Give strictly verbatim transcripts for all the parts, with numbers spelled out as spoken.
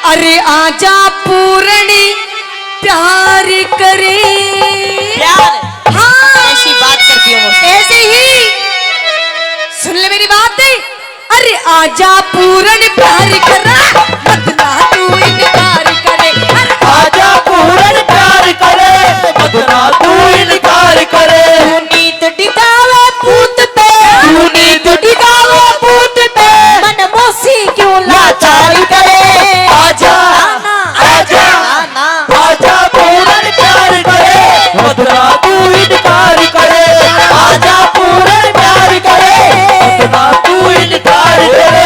अरे आजा पूरणी प्यार करे। प्यार? हाँ। ऐसी बात करती हूँ। ऐसे ही। सुन ले मेरी बात। अरे आजा पूरण प्यार करा, मत ना तू इनकार करे। अरे आजा पूरण प्यार करे, मत ना तू इनकार करे। तू नीत टिकावे पूत पे, तू नीत टिकावे पूत पे। मन मौसी क्यों लाचार करे। आजा, आना। आजा, आना। आजा पूरण प्यार करे, मत ना तू इनकार करे। आजा पूरण प्यार करे, मत ना तू इनकार करे।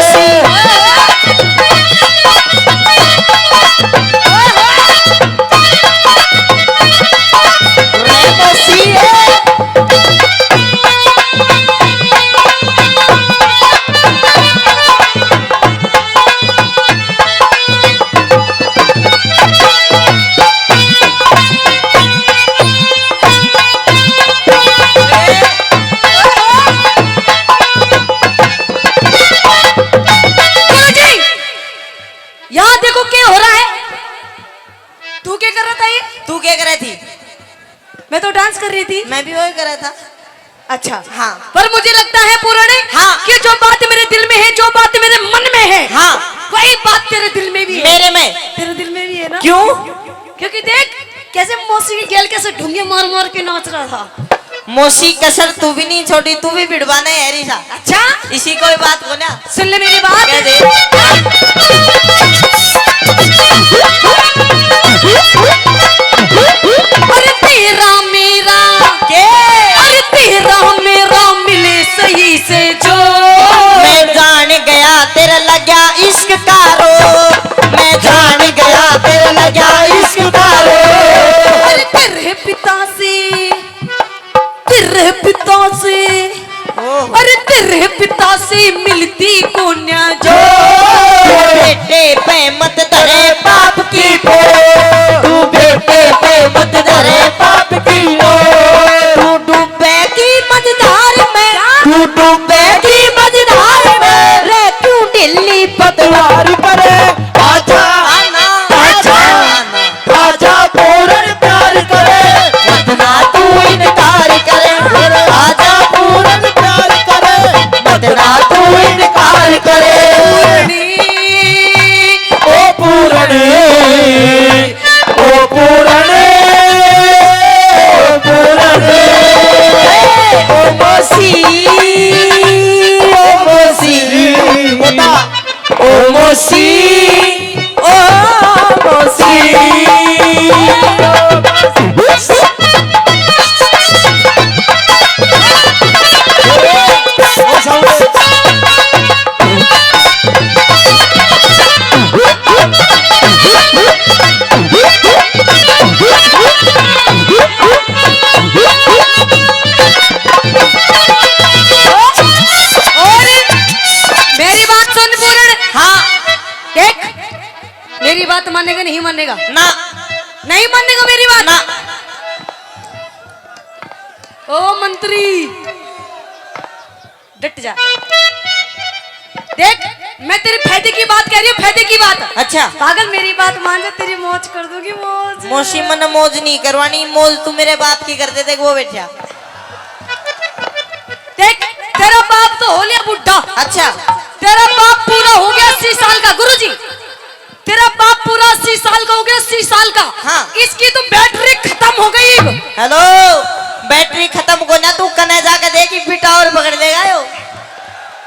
गुरुजी, यहाँ देखो क्या हो रहा है। तू क्या कर रहा था ये? तू क्या कर रही थी? मैं तो डांस कर रही थी। मैं भी वही कर रहा था। अच्छा। हाँ। पर मुझे लगता है पूरणी, हाँ। कि जो बात मेरे दिल में है, जो बात मेरे मन में है, हाँ। वही बात तेरे दिल में भी है। मेरे में। तेरे दिल में भी है ना? क्यों? क्योंकि देख कैसे मौसी की गेल कैसे ढूंगे मार मार के नाच रहा था। मौसी कसर तू भी नहीं छोड़ी, तू भी भिड़वाना है री सा। अच्छा? इसी कोई बात को ना। सुन ले मेरी बात। कह दे। अरे तेरा मेरा, के? अरे तेरा मेरा मिले सही से जो। मैं जान गया तेरा लग्या इश्क का रोग, मैं जान गया तेरा लग्या इश्क का रोग। अरे तेरे पिता से, तेरे पिता से, ओहो। अरे तेरे पिता से मिलती कोन्या जो। तू बेटे पे मत धरे पाप की पो, तू बेटे पे मत धरे पाप की पो। तू डूबे की मझधार में, तू डूबे की मझधार में, रे क्यों ढीली पतवार पर। आजा, आना, आजा, आना। आजा पूरन प्यार करे, मत ना तू इनकार करे। आजा पूरन प्यार करे, मत ना तू इनकार करे। पूरनी। ओ पूरनी, ओ पूरनी, ओ पूरनी। ओ मौसी, ओ मौसी। बता। ओ मौसी, ओ मौसी। और मेरी बात सुन पूरण। हाँ। देख, मेरी बात मानेगा, नहीं मानेगा? ना। नहीं मानेगा मेरी बात? ना। ओ मंत्री, डट जा। देख, मैं तेरे फायदे की बात कह रही हूँ, फायदे की बात। अच्छा। पागल, मेरी बात मान जा, तेरी मौज कर दूंगी, मौज। मौसी, मन्ने मौज नहीं करवानी, मौज तू मेरे बाप की कर दे, देख वो बैठा। देख, तेरा बाप तो हो लिया बुढ़ा। अच्छा। तेरा बाप पूरा हो गया अस्सी साल का। गुरुजी, तेरा बाप पूरा अस्सी साल का हो गया, अस्सी साल का। हाँ। इसकी तो बैटरी खत्म हो गई। हेलो, बैटरी खत्म को ना, तू कने जाके देख, ये बिटा और पकड़ लेगा यो।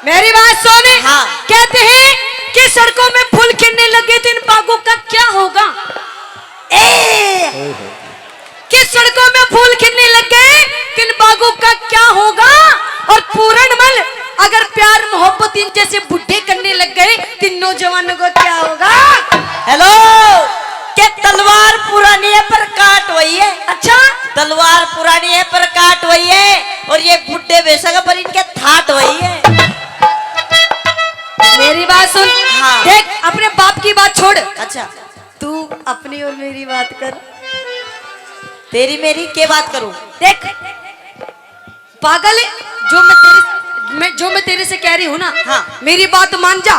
मेरी बात सुन। हाँ। कहते हैं कि सड़कों में फूल खिलने लगे तो इन बागों का क्या होगा? ए! कि सड़कों में फूल खिलने लग गए, तो इन बागों का क्या होगा? और पूरन मल, अगर प्यार मोहब्बत इन जैसे बुढ़े करने लग गए, तो इन नौजवानों का क्या होगा? हेलो, के तलवार पुरानी है पर काट वही है। अच्छा? तलवार पुरानी है पर काट वही है, और ये बुढ़े बेशक है पर इनके थाट वही है। मेरी बात सुन। हाँ। देख, अपने बाप की बात छोड़। अच्छा। तू अपनी और मेरी बात कर। तेरी मेरी के बात करूं? देख पागल, जो मैं तेरे, मैं, जो मैं तेरे से कह रही हूँ ना, हाँ। मेरी बात मान जा।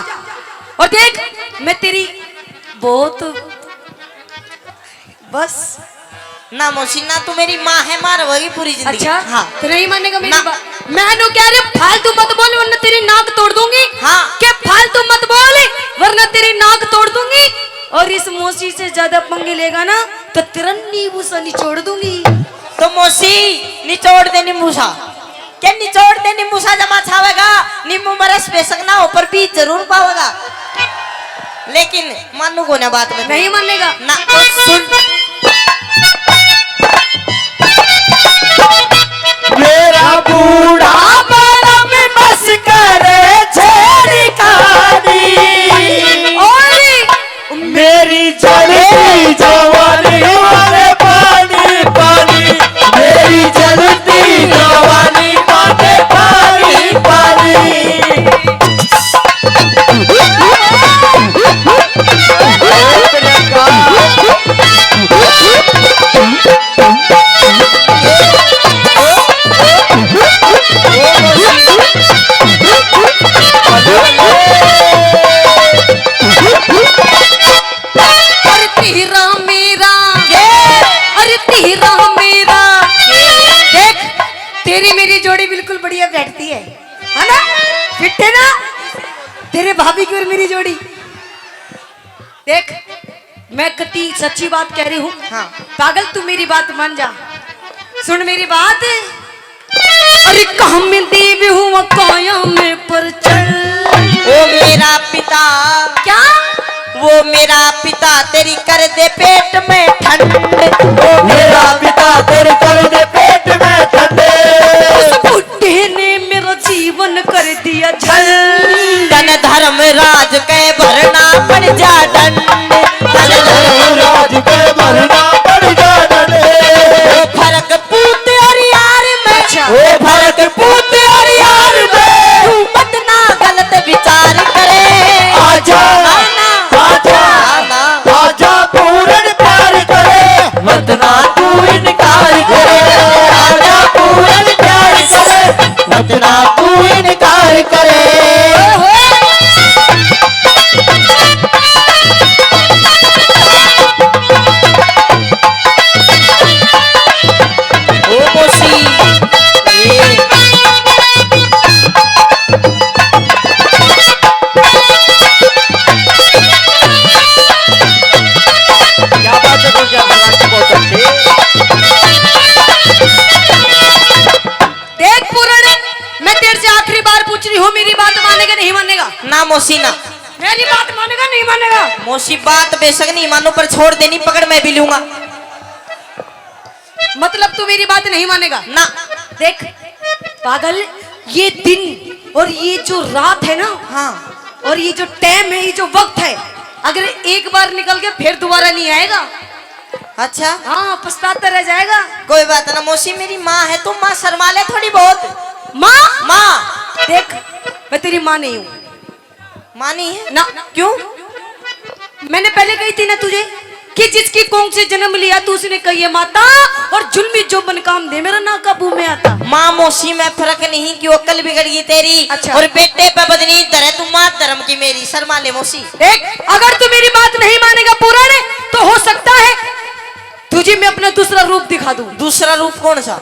और देख, मैं तेरी बहुत। बस। ना मौसी, ना, तू मेरी माँ है, माँ रहोगी पूरी जिंदगी। अच्छा? हाँ। तो नहीं मानेगा मेरी ना। बात? मैं नु कह रही, फालतू मत बोल, वरना तेरी नाक तोड़ दूंगी। हाँ। के फालतू मत बोल, वरना तेरी नाक तोड़ दूंगी। और इस मौसी से ज्यादा पंगे लेगा ना, तो तेरा नींबू सा निचोड़ दूंगी। तो मौसी, निचोड़ दे नींबू सा। के निचोड़ दे नींबू सा, जमा छावेगा, नींबू में रस बेशक ना हो, पर बीज जरूर पावेगा। लेकिन मानू को ना बात में। नहीं मानेगा। ना, तो सुन। मेरा बूढ़ा बड़ा में बस करे छेड़खानी। और मेरी जलती जवानी वाले पानी, पानी, मेरी जलती जवानी वाले पानी, पानी। अरे तेरा मेरा, ये। अरे तेरा मेरा। ये। देख, तेरी मेरी जोड़ी बिल्कुल बढ़िया बैठती है, है ना? फिट है ना तेरे भाभी की और मेरी जोड़ी? देख, मैं कती सच्ची बात कह रही हूँ। हाँ। पागल, तू मेरी बात मान जा, सुन मेरी बात। अरे काम देव हुआ काया में पर चल। ओ मेरा पिता। क्या? वो मेरा पिता तेरी कर दे पेट में ठंड। ओ मेरा पिता तेरी कर दे पेट में ठंड। उस बुढ़े ने मेरा जीवन कर दिया छल। धन धर्मराज के भरना पड़ जा दंड। धन धर्मराज के भरना पड़ जा दंड। ओ फर्क पूत और यार में। अच्छा। ओ फर्क पूत और यार में। तू मत ना गलत विचार करे। आजा, ना, ना। आजा, ना, ना। आजा पूरन प्यार करे। मत ना तू इनकार करे। आजा पूरन प्यार करे। मत ना तू इनकार करे। ओ मौसी, ए। क्या बात है, गुलजार भगवान की बहुत अच्छी। देख पूरण, मैं तेरे से आखिरी बार पूछ रही हूँ, मेरी बात मानेगा नहीं मानेगा? ना मौसी ना। मेरी बात मानेगा नहीं मानेगा? मौसी बात बेशक नहीं मानू, पर छोड़ देनी पकड़ मैं भी लूंगा। मतलब तू मेरी बात नहीं मानेगा? ना। देख पागल, ये दिन और ये जो रात है ना, हाँ। और ये जो टाइम है, ये जो वक्त है, अगर एक बार निकल के फिर दोबारा नहीं आएगा। अच्छा। हाँ, पछताता रह जाएगा। कोई बात ना मौसी, मेरी माँ है, तू माँ शर्मा ले थोड़ी बहुत। माँ? माँ। देख, मैं तेरी माँ नहीं हूँ। माँ नहीं है? ना। क्यों? मैंने पहले कही थी ना तुझे कि जिसकी कोख से जन्म लिया तू उसने कही है माता, और जुल्मी जो मन काम दे मेरा ना काबू में आता। माँ मौसी में फर्क नहीं, क्यों अक्ल बिगड़ गई तेरी। अच्छा। और बेटे पे बदनी धरे तू, माँ धर्म की मेरी शर्मा ले मौसी। देख, अगर तू मेरी बात नहीं मानेगा पूरण, तो हो सकता है तुझे मैं अपना दूसरा रूप दिखा दूं। दूसरा रूप कौन सा?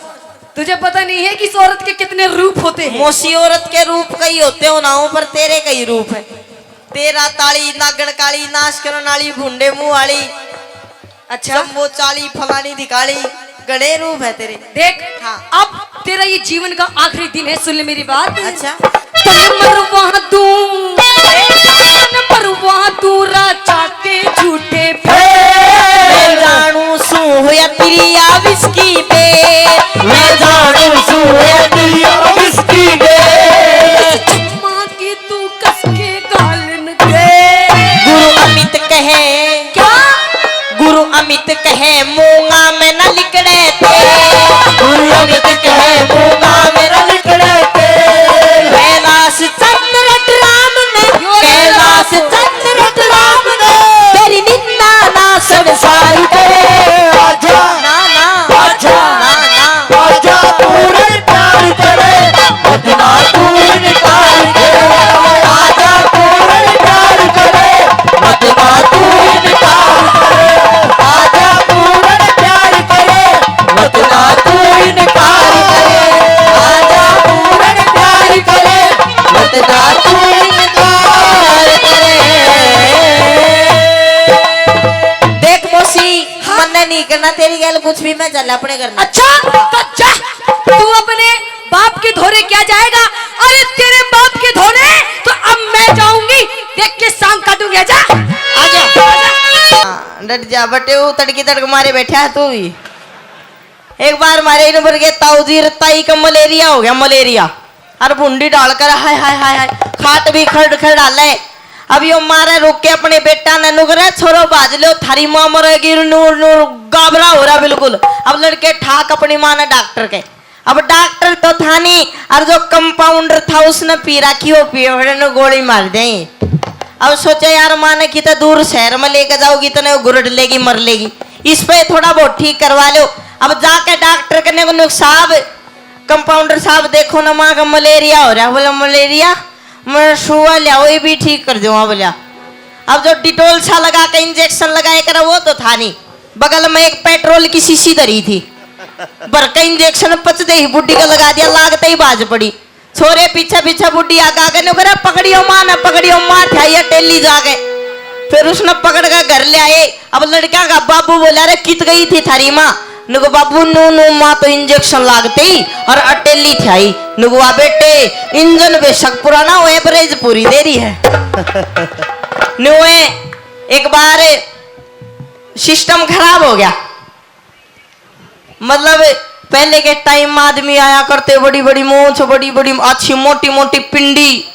तुझे पता नहीं है कि इस औरत के कितने रूप होते हैं। मौसी, औरत के रूप कई होते हो ना हो, पर तेरे कई रूप है। तेरा ताली, नागण काली, नाश करण वाली, भूंडे मुंह वाली, अच्छा। जम्बो चाली, फलानी दिखाली, घणे रूप है तेरे। देख, हाँ। अब तेरा ये जीवन का आखिरी दिन है, सुन ले मेरी बात। अच्छा। तन मरवा दूं, तन मरवा दूं राजा के झूठे फेर। मैं जानू सू होया तेरी आ विस्की बे। मैं जानू सू होया तेरी आ विस्की बे। चुम्मा की तू कस के गालन दे। गुरु अमित कहे। क्या? गुरु अमित कहे मूंगा में न लिकड़े तेल। गुरु अमित कहे मूंगा में न लिकड़े तेल। कैलाश चंद्र राम ने, यो कैलाश चंद्र राम ने, तेरी निंदा ना संसार करे। आजा, ना, ना, आजा, ना, ना। आजा पूरे प्यार करे, मत ना तू इनकार करे। आजा पूरे प्यार करे, मत ना तू इनकार करना तेरी गैल कुछ भी, मैं चल अपने घर में। अच्छा, तो जा, तू अपने बाप के धोरे क्या जाएगा? अरे तेरे बाप के धोरे तो अब मैं जाऊंगी। देख के सांग काटूंगी। आजा। आजा। हाँ, डट जा बटे, वो तड़की तड़क मारे बैठा है तू भी। एक बार मारे इन भर के ताऊ जी र ताई का मलेरिया हो गया, मलेरिया। और भुंडी डालकर हाय हाय हाय हाय, खाट भी खड़ खड़ हाले। अब यो मारे रुक के अपने बेटा ने नुकरे, "छोरो भाज लो, थारी माँ मरेगी, नूर नूर गाबरा हो रहा बिल्कुल।" अब लड़के ठाक अपनी माँ ने डॉक्टर के। अब डॉक्टर तो था नहीं, और जो कंपाउंडर था उसने पी रखी हो, पियोड़े ने गोली मार दे। अब सोचे, "यार, माँ ने कितने दूर शहर में लेके जाओगी, इतने गुरट लेगी, मर लेगी, इस पे थोड़ा बहुत ठीक करवा लो।" अब जाके डॉक्टर कने को नुक साहब, कंपाउंडर साहब, देखो ना, माँ का मलेरिया हो रहा। बोला, "मलेरिया? मैं सुआ लिया, वही भी ठीक कर दूंगा।" बोला, अब जो डिटोल सा लगा के इंजेक्शन लगाए करा, वो तो था नहीं। बगल में एक पेट्रोल की शीशी धरी थी, भर के इंजेक्शन पच दे ही बुड्ढी का लगा दिया, लागते ही बाज पड़ी। छोरे पीछे पीछे बुड्ढी आगे आगे नु करे, "पकड़ियो माँ ने, पकड़ियो माँ, ठाई अटेली जाके।" फिर उसने पकड़ के घर ले आए। अब लड़का का बाबू बोला, "रे, कित गई थी थारी माँ?" नुको, "बाबू, नू नू माँ तो इंजेक्शन लागते ही और अटेली ठाई।" नुको, "वाह बेटे, इंजन बेशक पुराना हो, एवरेज पूरी दे रही है।" नुए एक बार सिस्टम खराब हो गया। मतलब, पहले के टाइम में आदमी आया करते, बड़ी बड़ी मोछ, बड़ी बड़ी अच्छी मोटी मोटी पिंडी,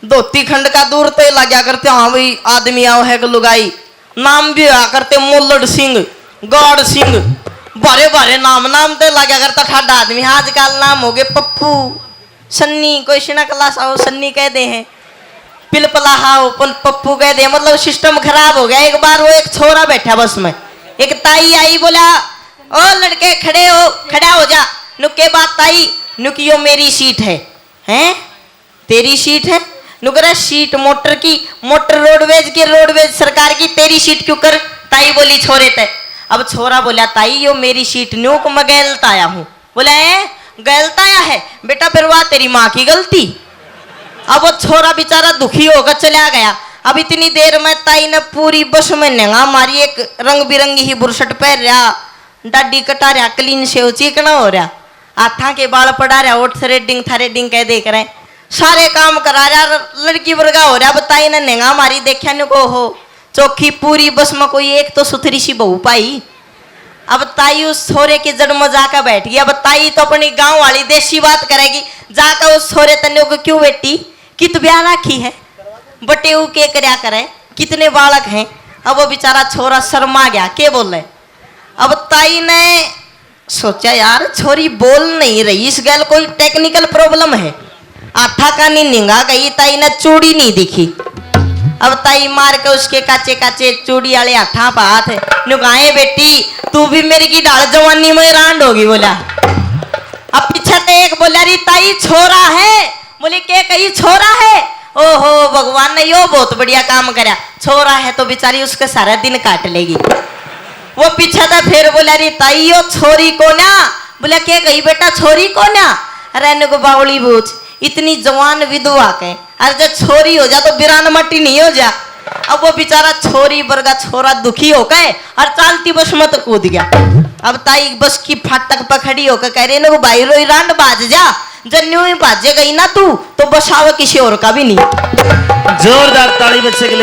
धोती खंड का दूर तो ही लाग्या करते, हाँ भाई, आदमी आओ है कि लुगाई। नाम भी होया करते मोलड़ सिंह, गाड़ सिंह, भारे भारे नाम, नाम तो लाग्या करता ठाडा आदमी। आजकल नाम हो गए पप्पू, सन्नी, कोई सिना क्लास आओ, सन्नी कह दे हैं, पिलपला हाओ, पन-, पप्पू कह दे, मतलब सिस्टम खराब हो गया। एक बार वो एक छोरा बैठा बस में, एक ताई आई, बोला, "ओ लड़के, खड़े हो, खड़ा हो जा।" नुके बात ताई, नुकियो मेरी सीट है। "हैं, तेरी सीट है?" नुकरा, "सीट मोटर की, मोटर रोडवेज की, रोडवेज सरकार की, तेरी सीट क्यों कर?" ताई बोली छोरे ते। अब छोरा बोला, "ताई, यो मेरी सीट न्यू को मैं गैलता आया हूँ।" बोला, "ए, गलत आया है बेटा, फिर वाह तेरी माँ की गलती।" अब वो छोरा बेचारा दुखी होकर चला गया। अब इतनी देर में ताई ने पूरी बस में नेंगा मारी, एक रंग बिरंगी ही बुरशट पहन रहा, डाडी कटा रहा, क्लीन से चिकना हो रहा, हाथा के बाल पड़ा रहा, ओठ थ्रेडिंग थ्रेडिंग कह दे करे, सारे काम करा रहा, लड़की वर्गा हो रहा। अब ताई ने नेंगा मारी, देखा नु को हो, चौखी पूरी बस में कोई एक तो सुथरी सी बहू पाई। अब ताई उस छोरे की जड़ में जाकर बैठ गई। अब ताई तो अपनी गांव वाली देसी बात करेगी, जाकर उस छोरे तन्ने को, "क्यों बेटी, कित ब्याह राखी है? बटेऊ के करया करे? कितने बालक हैं?" अब वो बेचारा छोरा शर्मा गया, के बोले? अब ताई ने सोचा, "यार, छोरी बोल नहीं रही, इस गैल कोई टेक्निकल प्रॉब्लम है।" हाथा कानी निंगा गई, ताई ने चूड़ी नहीं दिखी। अब ताई मार के उसके काचे काचे चूड़ी वाले हाथा पे हाथ, नुगाए, "बेटी, तू भी मेरी की ढाल जवानी में रांड होगी।" बोला। अब पीछे ते एक बोला, "री ताई, छोरा है।" बोले, "के कही छोरा है?" ओहो भगवान ने यो बहुत बढ़िया काम करया, छोरा है तो बेचारी उसके सारा दिन काट लेगी। वो पीछे था फिर बोला, "री ताई, यो छोरी कोन्या।" बोला, "के कही बेटा, छोरी कोन्या?" अरे नुक बावली बूझ, इतनी जवान विधवा के, अरे जब छोरी हो जा तो बिरान माटी नहीं हो जा। अब वो बेचारा छोरी वर्गा छोरा दुखी होके और चालती बस में तो कूद गया। अब ताई बस की फाटक पर खड़ी होकर कह रही, "नुक भाई रोई रांड बाज जा, जब न्यू ही बाजे गई ना तू तो बस आवे किसी और का भी नहीं।" जोरदार ताली बच्चे के लिए।